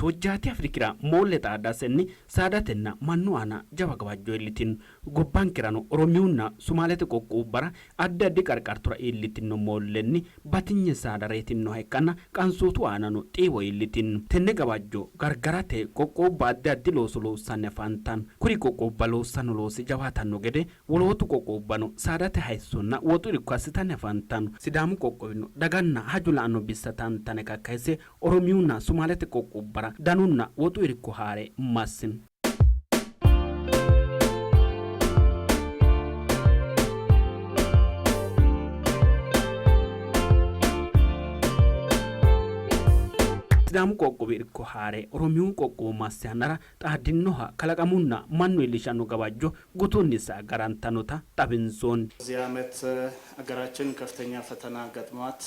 Soojjaati Afrikira moolle xaadasenni saadatenna mannu aana jawa gawajjo iillitino. Gobbankerano Oromiyunna Sumaalete qoqqowubbara addi addi qarqartora iillitinno moollenni batinye saada reytinnoha ikkanna qansootu aanano xiiwo iillitino. Tenne gawajjo gargarate qoqqowubba addi addi looso loossanni afantanno. Kuri qoqqowubba loossanno loosi jawaatanno gede wolootu qoqqowubbano saadate hayissonna woxu irko assitanni afantanno. Sidaamu qoqqowino daganna hajo la'anno bissa tantane kakkayise Oromiyunna Sumaalete qoqqowubbara danunna woxu irko haa're massino. Sidaamu qoqqowi irko haa're Oromiyu qoqqowo massi yannara xaaddinoha kalaqamunna mannu iillishanno gawajjo gutunni garantannota xawinsoonni. በዚህ ዓመት አገራችን ከፍተኛ ፈተና ገጥሟት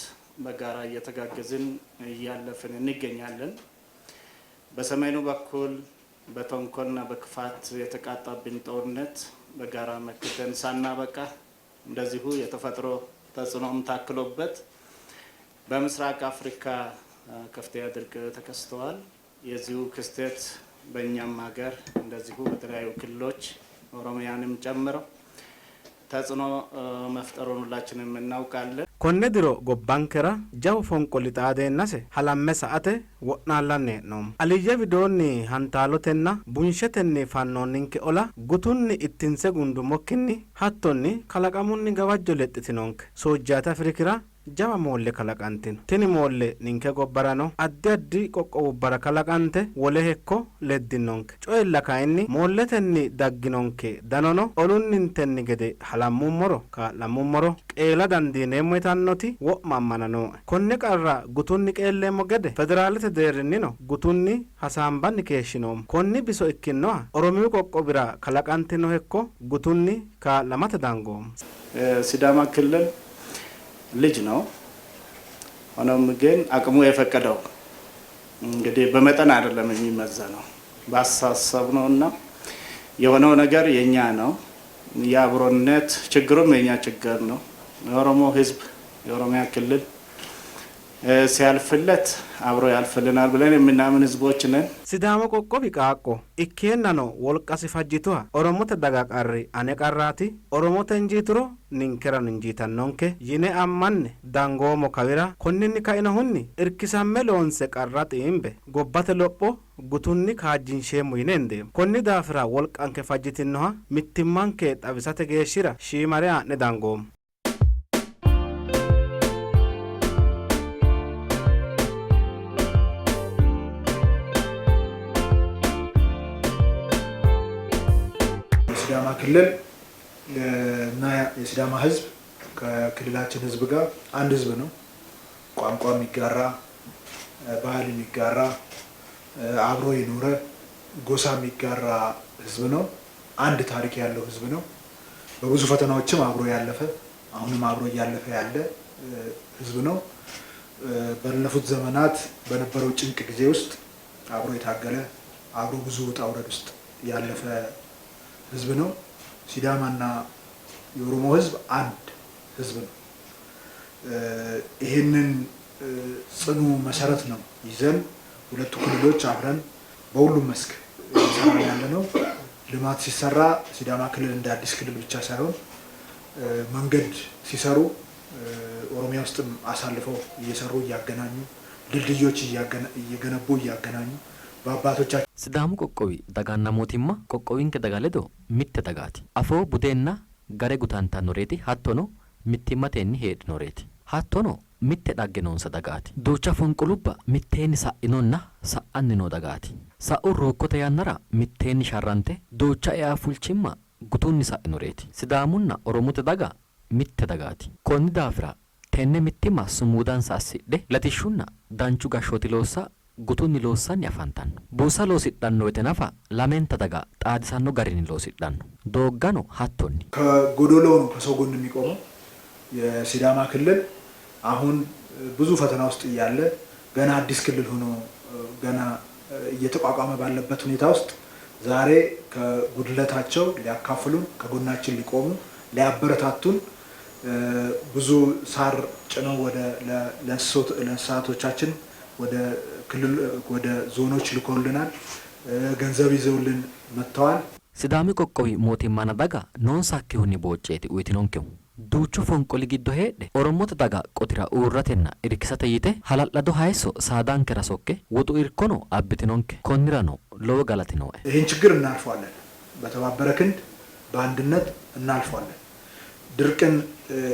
በጋራ እየተጋገዝን እያለፍን እንገኛለን። በሰሜኑ በኩል በተንኮልና በክፋት የተቃጣብን ጦርነት በጋራ መክተን ሳናበቃ እንደዚሁ የተፈጥሮ ተጽዕኖም ታክሎበት በምስራቅ አፍሪካ ከፍተኛ ድርቅ ተከስተዋል። የዚሁ ክስተት በእኛም ሀገር እንደዚሁ በተለያዩ ክልሎች ኦሮሚያንም ጨምረው ተጽዕኖ መፍጠሩን ሁላችንም እናውቃለን። Konne diro gobbankera jawu fonqoli xaadeennase halamme sa"ate wo'naallanni hee'noommo. Aliyye widoonni hantaalotenna bunshetenni fannoonninke ola gutunni ittinse gundummokkinni hattonni kalaqamunni gawajjo lexxitinonke. Soojjaati Afrikira jawa moolle kalaqantino. Tini moolle ninke gobbarano addi addi qoqqowubbara kalaqante wole hekko leddinonke. Coyilla kayinni moolletenni dagginonke danono olunnintenni gede halammummoro kaa'lammummoro qeela dandiineemmo yitannoti wo'ma ammana nooe. Konne qarra gutunni qeelleemmo gede federaalete deerrinnino gutunni hasaambanni keeshshinoommo. Konni biso ikkinnoha Oromiyu qoqqowira kalaqantino hekko gutunni kaa'lamate dangoommo. ሲዳማ ክልል ልጅ ነው። ሆኖም ግን አቅሙ የፈቀደው እንግዲህ በመጠን አይደለም የሚመዘነው ባሳሰብ ነው እና የሆነው ነገር የኛ ነው። የአብሮነት ችግሩም የኛ ችግር ነው። የኦሮሞ ሕዝብ የኦሮሚያ ክልል ሲያልፍለት አብሮ ያልፍልናል ብለን የምናምን ሕዝቦች ነን። Sidaamu qoqqowi qaaqqo ikkeennano wolqasi fajjituha Oromote daga qarri ane qarraati, Oromote injiituro ninkerano injiitannonke yine ammanne dangoommo kawira. Konninni kainohunni irkisamme loonse qarra xiimbe gobbate lopho gutunni kaajjinsheemmo yine hendeemmo. Konni daafira wolqanke fajjitinnoha mittimmanke xawisate geeshshira shiimare haa'ne dangoommo. የሲዳማ ክልል እና የሲዳማ ህዝብ ከክልላችን ህዝብ ጋር አንድ ህዝብ ነው። ቋንቋ የሚጋራ፣ ባህል የሚጋራ፣ አብሮ የኖረ፣ ጎሳ የሚጋራ ህዝብ ነው። አንድ ታሪክ ያለው ህዝብ ነው። በብዙ ፈተናዎችም አብሮ ያለፈ አሁንም አብሮ እያለፈ ያለ ህዝብ ነው። ባለፉት ዘመናት በነበረው ጭንቅ ጊዜ ውስጥ አብሮ የታገለ አብሮ ብዙ ውጣ ውረድ ውስጥ ያለፈ ህዝብ ነው። ሲዳማና የኦሮሞ ህዝብ አንድ ህዝብ ነው። ይህንን ጽኑ መሰረት ነው ይዘን ሁለቱ ክልሎች አብረን በሁሉም መስክ እየሰራን ያለ ነው። ልማት ሲሰራ ሲዳማ ክልል እንደ አዲስ ክልል ብቻ ሳይሆን መንገድ ሲሰሩ ኦሮሚያ ውስጥም አሳልፈው እየሰሩ እያገናኙ፣ ድልድዮች እየገነቡ እያገናኙ በአባቶቻችን Sidaamu qoqqowi daganna mootimma qoqqowinke daga ledo mitte dagaati. Afoo budenna gare gutantannoreeti hattono mittimmatenni heedhinoreeti. Hattono mitte dhagge noonsa dagaati. Duucha fonqolubba mitteenni sa'inonna sa'anni noo dagaati. Sa'u ruukkote yannara mitteenni sharrante duucha eaa fulchimma gutunni sa'inoreeti. Sidaamunna Oromote daga mitte dagaati. Konni daafira tenne mittimma sumudansa assidhe latishshunna danchu gashshooti loossa gutunni loossanni afantanno. Buusa loosidhanno woyte nafa lamenta daga xaadisanno garinni loosidhanno. Dooggano hattonni. ከጎዶሎ ነው ከሰው ጎን የሚቆመው። የሲዳማ ክልል አሁን ብዙ ፈተና ውስጥ እያለ ገና አዲስ ክልል ሆኖ ገና እየተቋቋመ ባለበት ሁኔታ ውስጥ ዛሬ ከጉድለታቸው ሊያካፍሉን፣ ከጎናችን ሊቆሙ፣ ሊያበረታቱን፣ ብዙ ሳር ጭነው ወደ ለእንስሳቶቻችን ወደ ክልል ወደ ዞኖች ልኮልናል። ገንዘብ ይዘውልን መጥተዋል። Sidaami qoqqowi mootimmanna daga noonsakkihunni boocceeti uyitinonkehu. Duuchu fonqoli giddo heedhe Oromote daga qotira uurratenna irkisate yite hala'lado hayisso saadankera sokke woxu irkono abbitinonke. Konnirano lowo galati nooe. ይህን ችግር እናልፈዋለን። በተባበረ ክንድ በአንድነት እናልፈዋለን። ድርቅን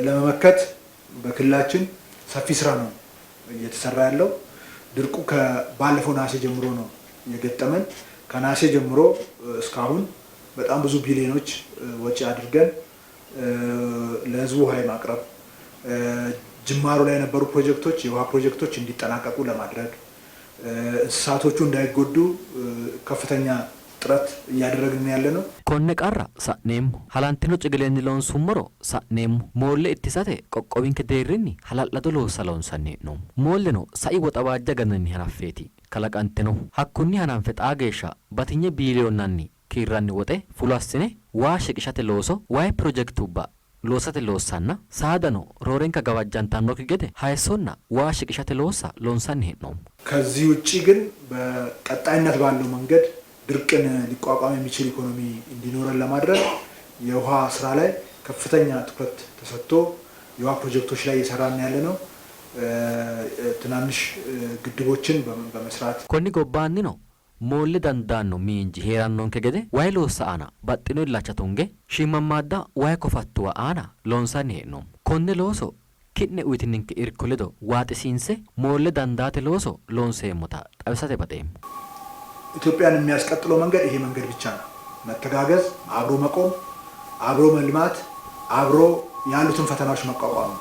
ለመመከት በክልላችን ሰፊ ስራ ነው እየተሰራ ያለው። ድርቁ ከባለፈው ነሐሴ ጀምሮ ነው የገጠመን። ከነሐሴ ጀምሮ እስካሁን በጣም ብዙ ቢሊዮኖች ወጪ አድርገን ለህዝቡ ውሃ የማቅረብ ጅማሮ ላይ የነበሩ ፕሮጀክቶች የውሃ ፕሮጀክቶች እንዲጠናቀቁ ለማድረግ እንስሳቶቹ እንዳይጎዱ ከፍተኛ ጥረት እያደረግን ያለ ነው። Konne qarra sa'neemmo. Halantino cigilenni loonsummoro sa'neemmo. Moolle ittisate qoqqowinke deerrinni hala'lado loossa loonsanni hee'noommo. Moolleno sai Woxawaajje agananni hanaffeeti kalaqantinohu. Hakkunni hananfe xaa geeshsha batinye biiliyoonnanni kiirranni woxe fulo assine waa shiqishate looso, wayi pirojekitubba loosate loossanna saadano roorenka gawajjantannokki gede hayissonna waa shiqishate loossa loonsanni hee'noommo. ከዚህ ውጪ ግን በቀጣይነት ባለው መንገድ ድርቅን ሊቋቋም የሚችል ኢኮኖሚ እንዲኖረን ለማድረግ የውሃ ስራ ላይ ከፍተኛ ትኩረት ተሰጥቶ የውሃ ፕሮጀክቶች ላይ እየሰራን ያለ ነው። ትናንሽ ግድቦችን በመስራት Konni gobbaannino moolle dandaanno miinji hee'rannonke gede wayi loossa aana baxxino illacha tunge shiimammaadda wayi kofattuwa aana loonsanni hee'noommo. Konne looso ki'ne uyitininke irko ledo waaxisiinse moolle dandaate looso loonseemmota xawisate baxeemmo. ኢትዮጵያን የሚያስቀጥለው መንገድ ይሄ መንገድ ብቻ ነው። መተጋገዝ፣ አብሮ መቆም፣ አብሮ መልማት፣ አብሮ ያሉትን ፈተናዎች መቋቋም ነው።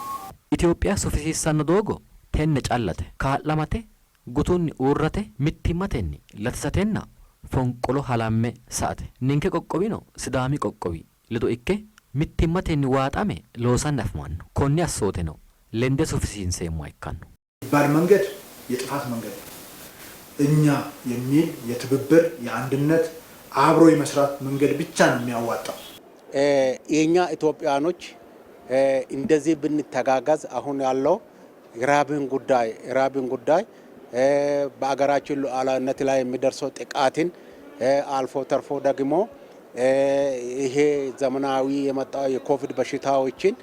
Itophiya sufisiissanno doogo tenne callate. Kaa'lamate, gutunni uurrate, mittimmatenni latisatenna fonqolo halamme sa''ate. Ninke qoqqowino Sidaami qoqqowi ledo ikke mittimmatenni waaxame loosanni afamanno. Konne assooteno lende sufisiinseemmoha ikkanno. የሚባል መንገድ የጥፋት መንገድ ነው። እኛ የሚል የትብብር የአንድነት አብሮ የመስራት መንገድ ብቻ ነው የሚያዋጣው። የኛ ኢትዮጵያኖች እንደዚህ ብንተጋገዝ አሁን ያለው የራብን ጉዳይ በአገራችን ሉዓላዊነት ላይ የሚደርሰው ጥቃትን አልፎ ተርፎ ደግሞ ይሄ ዘመናዊ የመጣው የኮቪድ በሽታዎችን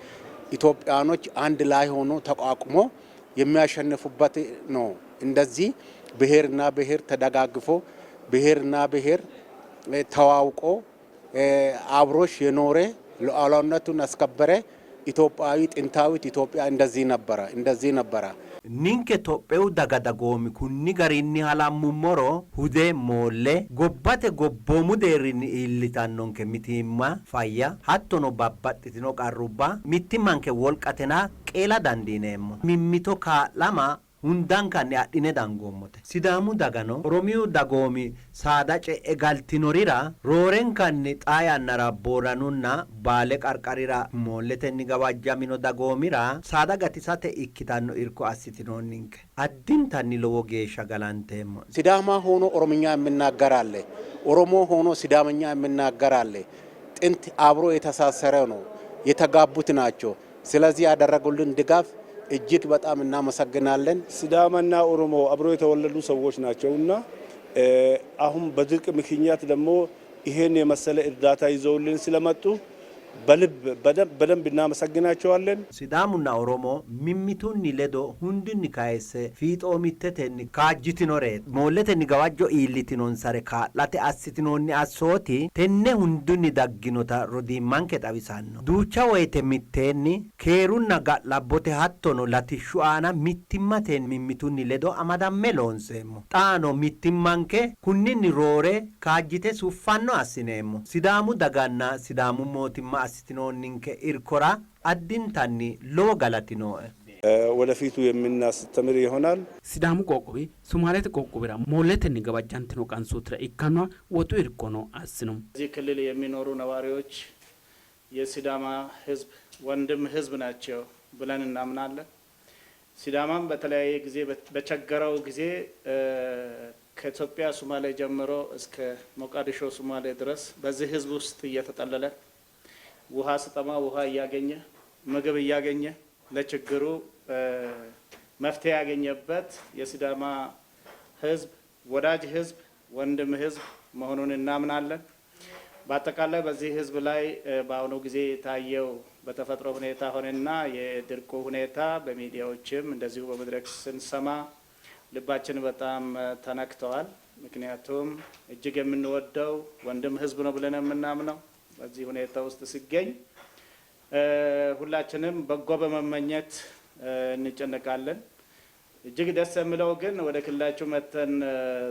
ኢትዮጵያኖች አንድ ላይ ሆኖ ተቋቁሞ የሚያሸንፉበት ነው። እንደዚህ ብሔርና ብሔር ተደጋግፎ ብሔርና ብሔር ተዋውቆ አብሮሽ የኖረ ሉዓላዊነቱን አስከበረ ኢትዮጵያዊ ጥንታዊት ኢትዮጵያ እንደዚህ ነበረ እንደዚህ ነበረ። Ninke Tophiyu daga dagoomi kunni garinni halammummoro hude moolle gobbate gobboomu deerrinni iillitannonke mitiimma fayya hattono babbaxxitino qarrubba mittimmanke wolqatena qeela dandiineemmo. Mimmito kaa'lama hundankanni adhine dangoommote. Sidaamu dagano Oromiyu dagoomi saada ce'e galtinorira roorenkanni xaa yannara Booranunna Baale qarqarira moolletenni gawajjamino dagoomira saada gatisate ikkitanno irko assitinoonninke. Addintanni lowo geeshsha galanteemmo. ሲዳማ ሆኖ ኦሮምኛ የሚናገር አለ፣ ኦሮሞ ሆኖ ሲዳምኛ የሚናገር አለ። ጥንት አብሮ የተሳሰረ ነው፣ የተጋቡት ናቸው። ስለዚህ ያደረጉልን ድጋፍ እጅግ በጣም እናመሰግናለን። ሲዳማና ኦሮሞ አብሮ የተወለዱ ሰዎች ናቸውና አሁን በድርቅ ምክንያት ደግሞ ይሄን የመሰለ እርዳታ ይዘውልን ስለመጡ በልብ በደንብ እናመሰግናቸዋለን። Sidaamunna Oromo mimmitunni ledo hundinni kayisse fiixoomittetenni kaajjitinoreeti. Moolletenni gawajjo iillitinonsare kaa'late assitinoonni assooti tenne hundinni dagginota rodiimmanke xawisanno. Duucha woyte mitteenni keerunna ga'labbote hattono latishshu aana mittimmatenni mimmitunni ledo amadamme loonseemmo. Xaano mittimmanke kunninni roore kaajjite suffanno assineemmo. Sidaamu daganna Sidaamu mootimma assitinoonninke irkora addintanni lowo galati nooe. ወደፊቱ የምናስተምር ይሆናል። Sidaamu qoqqowi Sumaalete qoqqowira moolletenni gawajjantino qansootira ikkannoha woxu irkono assino. እዚህ ክልል የሚኖሩ ነዋሪዎች የሲዳማ ሕዝብ ወንድም ሕዝብ ናቸው ብለን እናምናለን። ሲዳማም በተለያየ ጊዜ በቸገረው ጊዜ ከኢትዮጵያ ሶማሌ ጀምሮ እስከ ሞቃዲሾ ሶማሌ ድረስ በዚህ ሕዝብ ውስጥ እየተጠለለ ውሃ ስጠማ ውሃ እያገኘ ምግብ እያገኘ ለችግሩ መፍትሄ ያገኘበት የሲዳማ ህዝብ ወዳጅ ህዝብ፣ ወንድም ህዝብ መሆኑን እናምናለን። በአጠቃላይ በዚህ ህዝብ ላይ በአሁኑ ጊዜ የታየው በተፈጥሮ ሁኔታ ሆነና የድርቁ ሁኔታ በሚዲያዎችም እንደዚሁ በመድረክ ስንሰማ ልባችን በጣም ተነክተዋል። ምክንያቱም እጅግ የምንወደው ወንድም ህዝብ ነው ብለን የምናምነው በዚህ ሁኔታ ውስጥ ሲገኝ ሁላችንም በጎ በመመኘት እንጨነቃለን። እጅግ ደስ የሚለው ግን ወደ ክልላችሁ መጥተን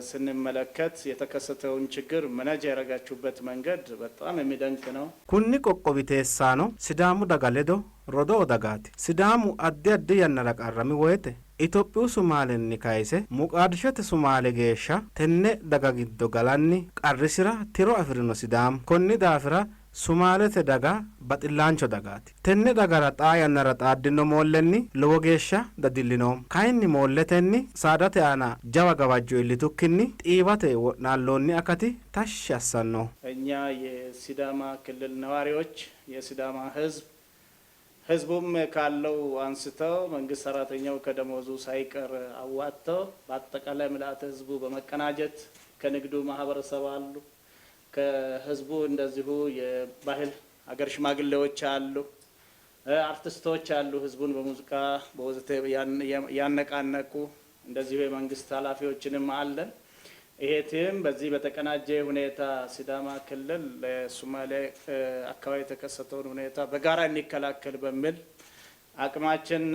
ስንመለከት የተከሰተውን ችግር manage ያደረጋችሁበት መንገድ በጣም የሚደንቅ ነው። Kunni qoqqowi teessaano Sidaamu daga ledo rodoo dagaati. Sidaamu addi addi yannara qarrami woyte Itophiyu Sumaalenni kayise Muqaadishote Sumaale geeshsha tenne daga giddo galanni qarrisira tiro afi'rino Sidaamu. Konni daafira Sumaalete daga baxillaancho dagaati. Tenne dagara xaa yannara xaaddino moollenni lowo geeshsha dadillinoommo. Kayinni moolletenni saadate aana jawa gawajjo iillitukkinni xiiwate wo'naalloonni akati tashshi assannoho. እኛ የሲዳማ ክልል ነዋሪዎች፣ የሲዳማ ህዝብ፣ ህዝቡም ካለው አንስተው መንግስት ሰራተኛው ከደሞዙ ሳይቀር አዋጥተው በአጠቃላይ ምልአተ ህዝቡ በመቀናጀት ከንግዱ ማህበረሰብ አሉ፣ ከህዝቡ እንደዚሁ የባህል አገር ሽማግሌዎች አሉ፣ አርቲስቶች አሉ፣ ህዝቡን በሙዚቃ በወዘተ ያነቃነቁ እንደዚሁ የመንግስት ኃላፊዎችንም አለን። ይሄ team በዚህ በተቀናጀ ሁኔታ ሲዳማ ክልል ለሶማሌ አካባቢ የተከሰተውን ሁኔታ በጋራ እንከላከል በሚል አቅማችን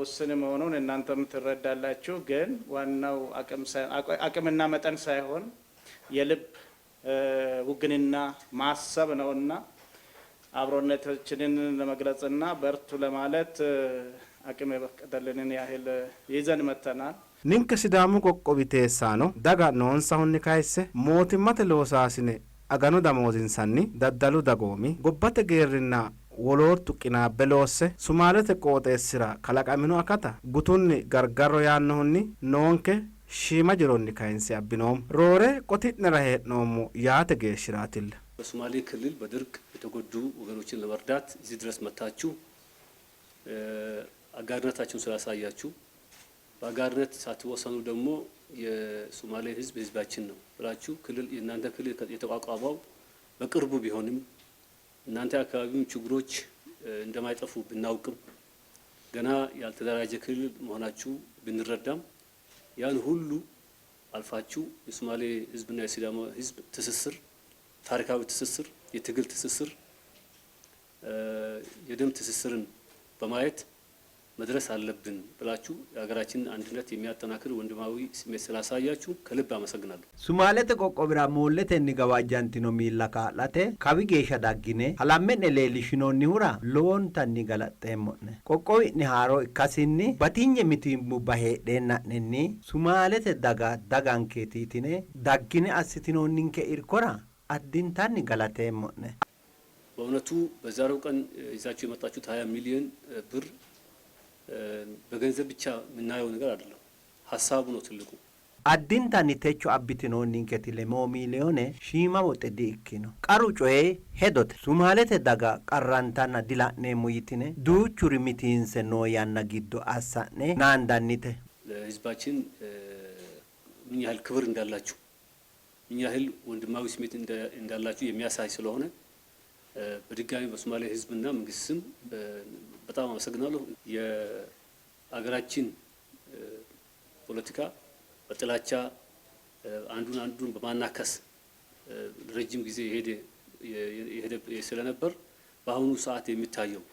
ውስን መሆኑን እናንተም ትረዳላችሁ። ግን ዋናው አቅምና መጠን ሳይሆን የልብ ውግንና ማሰብ ነውና አብሮነታችንን ለመግለጽና በርቱ ለማለት አቅም የፈቀደልንን ያህል ይዘን መጥተናል። Ninke Sidaamu qoqqowi teessaano daga noonsahunni kayisse mootimmate loosaasine aganu damoozinsanni, daddalu dagoomi, gobbate geerrinna woloottu qinaabbe loosse Sumaalete qooxeessira kalaqamino akata gutunni gargarro yaannohunni noonke shiima jironni kayinse abbinoommo. Roore qoti'nera hee'noommo yaate geeshshiraatilla. በሶማሌ ክልል በድርቅ የተጎዱ ወገኖችን ለመርዳት እዚህ ድረስ መጥታችሁ አጋርነታችሁን ስላሳያችሁ፣ በአጋርነት ሳትወሰኑ ደግሞ የሶማሌ ሕዝብ ሕዝባችን ነው ብላችሁ ክልል የእናንተ ክልል የተቋቋመው በቅርቡ ቢሆንም እናንተ አካባቢውን ችግሮች እንደማይጠፉ ብናውቅም፣ ገና ያልተደራጀ ክልል መሆናችሁ ብንረዳም፣ ያን ሁሉ አልፋችሁ የሶማሌ ሕዝብና የሲዳማ ሕዝብ ትስስር፣ ታሪካዊ ትስስር፣ የትግል ትስስር፣ የደም ትስስርን በማየት መድረስ አለብን ብላችሁ የሀገራችንን አንድነት የሚያጠናክር ወንድማዊ ስሜት ስላሳያችሁ ከልብ አመሰግናለሁ። Sumaalete qoqqowira moolletenni gawajjantino miilla kaa'late kawi geeshsha daggine halamme'ne leellishshinoonnihura lowontanni galaxxeemmo'ne. Qoqqowi'ne haaro ikkasinni batinye mitiimmubba heedheenna'nenni Sumaalete daga dagankeeti yitine daggine assitinoonninke irkora addintanni galateemmo'ne. በእውነቱ በዛሬው ቀን ይዛችሁ የመጣችሁት 20 ሚሊዮን ብር በገንዘብ ብቻ የምናየው ነገር አይደለም። ሀሳቡ ነው ትልቁ። Addintanni techo abbitinoonninketi lemoo miiliyoone shiima woxe di''ikkino. Qaru coyi hedote. Sumaalete daga qarrantanna dila'neemmo yitine duuchuri mitiinse noo yanna giddo assa'ne naandannite. ለሕዝባችን ምን ያህል ክብር እንዳላችሁ፣ ምን ያህል ወንድማዊ ስሜት እንዳላችሁ የሚያሳይ ስለሆነ በድጋሚ በሶማሌ ሕዝብና መንግስት ስም በጣም አመሰግናለሁ። የአገራችን ፖለቲካ በጥላቻ አንዱን አንዱን በማናከስ ረጅም ጊዜ የሄደ ስለነበር በአሁኑ ሰዓት የሚታየው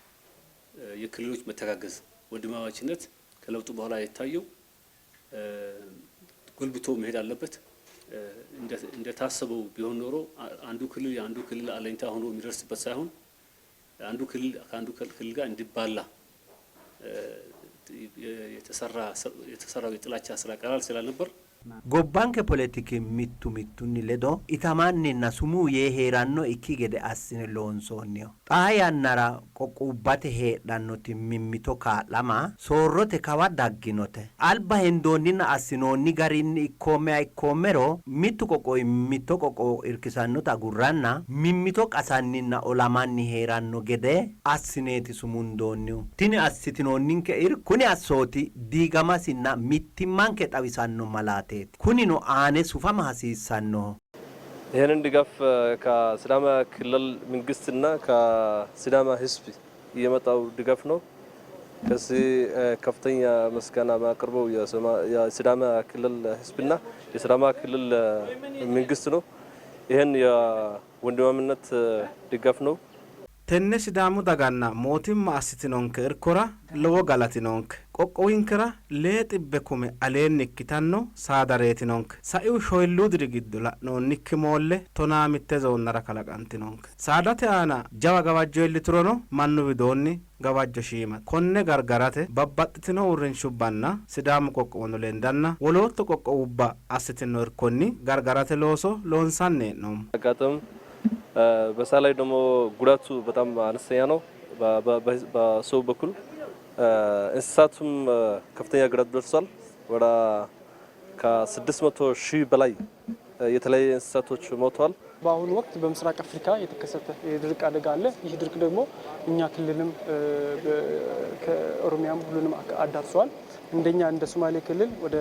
የክልሎች መተጋገዝ፣ ወንድማማችነት ከለውጡ በኋላ የታየው ጎልብቶ መሄድ አለበት። እንደታሰበው ቢሆን ኖሮ አንዱ ክልል የአንዱ ክልል አለኝታ ሆኖ የሚደርስበት ሳይሆን አንዱ ክልል ከአንዱ ክልል ጋር እንዲባላ የተሰራው የጥላቻ ስራ ቀላል ስላልነበር Gobbanke poletiki mittu mittunni ledo itamanninna sumuu yee hee'ranno ikki gede assine loonsoonniho. Xaa yannara qoqqowubbate heedhannoti mimmito kaa'lama soorrote kawa dagginote. Alba hendoonninna assinoonni garinni ikkoommeha ikkoommero mittu qoqqowi mitto qoqqowo irkisannota agurranna mimmito qasanninna olamanni hee'ranno gede assineeti sumundoonnihu. Tini assitinoonninke irko kuni assooti diigamasinna mittimmanke xawisanno malaateeti. Kunino aane sufama hasiissannoho. ይህንን ድጋፍ ከሲዳማ ክልል መንግስትና ከሲዳማ ሕዝብ የመጣው ድጋፍ ነው። ከዚህ ከፍተኛ ምስጋና ማቅርበው የሲዳማ ክልል ሕዝብና የሲዳማ ክልል መንግስት ነው። ይህን የወንድማማችነት ድጋፍ ነው። Tenne Sidaamu daganna mootimma assitinonke irkora lowo galati noonke. Qoqqowinkera 600,000 aleenni ikkitanno saada reetinonke. Saiu 4 diri giddo la'noonnikki moolle 11 zoonnara kalaqantinonke. Saadate aana jawa gawajjo iilliturono mannu widoonni gawajjo shiimate. Konne gargarate babbaxxitino uurrinshubbanna Sidaamu qoqqowono lendanna woloottu qoqqowubba assitino irkonni gargarate looso loonsanni hee'noommo. አጋጠም በሳ ላይ ደግሞ ጉዳቱ በጣም አነስተኛ ነው። በሰው በኩል እንስሳቱም ከፍተኛ ጉዳት ደርሷል። ወደ ከ600 ሺህ በላይ የተለያዩ እንስሳቶች ሞተዋል። በአሁኑ ወቅት በምስራቅ አፍሪካ የተከሰተ የድርቅ አደጋ አለ። ይህ ድርቅ ደግሞ እኛ ክልልም ከኦሮሚያም ሁሉንም አዳርሰዋል። እንደኛ እንደ ሶማሌ ክልል ወደ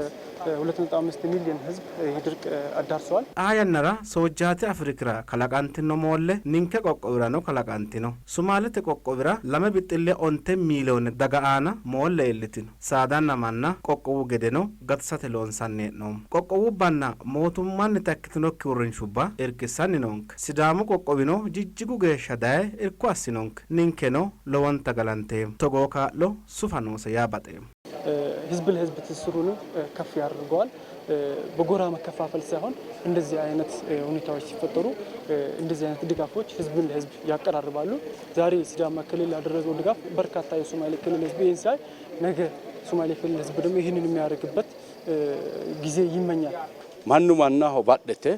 2.5 ሚሊዮን ሕዝብ ይህ ድርቅ አዳርሰዋል። Xaa yannara Soojjaati Afrikira kalaqantino moolle ninke qoqqowirano kalaqantino. Sumaalete qoqqowira 2.5 miiliyoone daga aana moolle iillitino. Saadanna manna qoqqowu gedeno gatisate loonsanni hee'noommo. Qoqqowubbanna mootummannita ikkitinokki uurrinshubba irkissanni noonke. Sidaamu qoqqowino Jijjigu geeshsha daye irko assinonke. Ninkeno lowonta galanteemmo. Togoo kaa'lo sufa noose yaa baxeemmo. ህዝብ ለህዝብ ትስስሩንም ከፍ ያደርገዋል። በጎራ መከፋፈል ሳይሆን እንደዚህ አይነት ሁኔታዎች ሲፈጠሩ እንደዚህ አይነት ድጋፎች ህዝብን ለህዝብ ያቀራርባሉ። ዛሬ ሲዳማ ክልል ያደረገው ድጋፍ በርካታ የሶማሌ ክልል ህዝብ ይህን ሲያይ ነገ ሶማሌ ክልል ህዝብ ደግሞ ይህንን የሚያደርግበት ጊዜ ይመኛል። Mannu mannaho badhete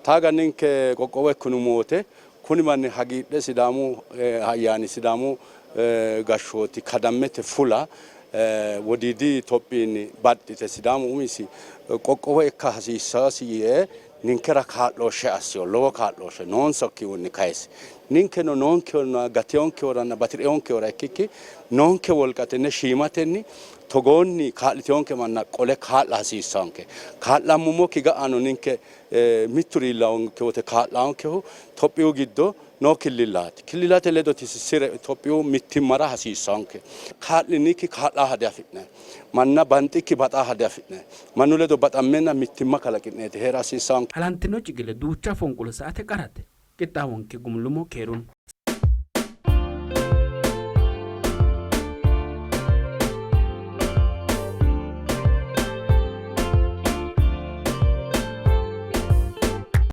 taaga ninke qoqqowo ikkinummo wote kuni manni hagiidhe Sidaamu ayyaani Sidaamu gashshooti kadammete fula wodiidi Itophiyinni baxxite Sidaamu umisi qoqqowo ikka hasiissasi yee ninkera kaa'looshshe assino, lowo kaa'looshshe noonsakkihunni kayise ninkeno noonkehunna gateyonkehura bati'reyonkehura ikkikki noonke wolqa tenne shiimatenni togoonni kaa'liteyonke manna qole kaa'la hasiissannonke. Kaa'lammummokki ga'ano ninke mitturi iillannonke wote kaa'lannonkehu Tophiyu giddo noo killillaati. Killilate ledo tisissire Itophiyu mittimmara hasiissannonke. Kaa'linikki kaa'laaha diafi'nanni. Manna banxikki baxaaha diafi'nanni. Mannu ledo baxammenna mittimma kalaqi'neeti hee'ra hasiissannonke. Halantino cigile duucha fonqolo sa''ate qarate qixxaawonke gumullumo keerunni.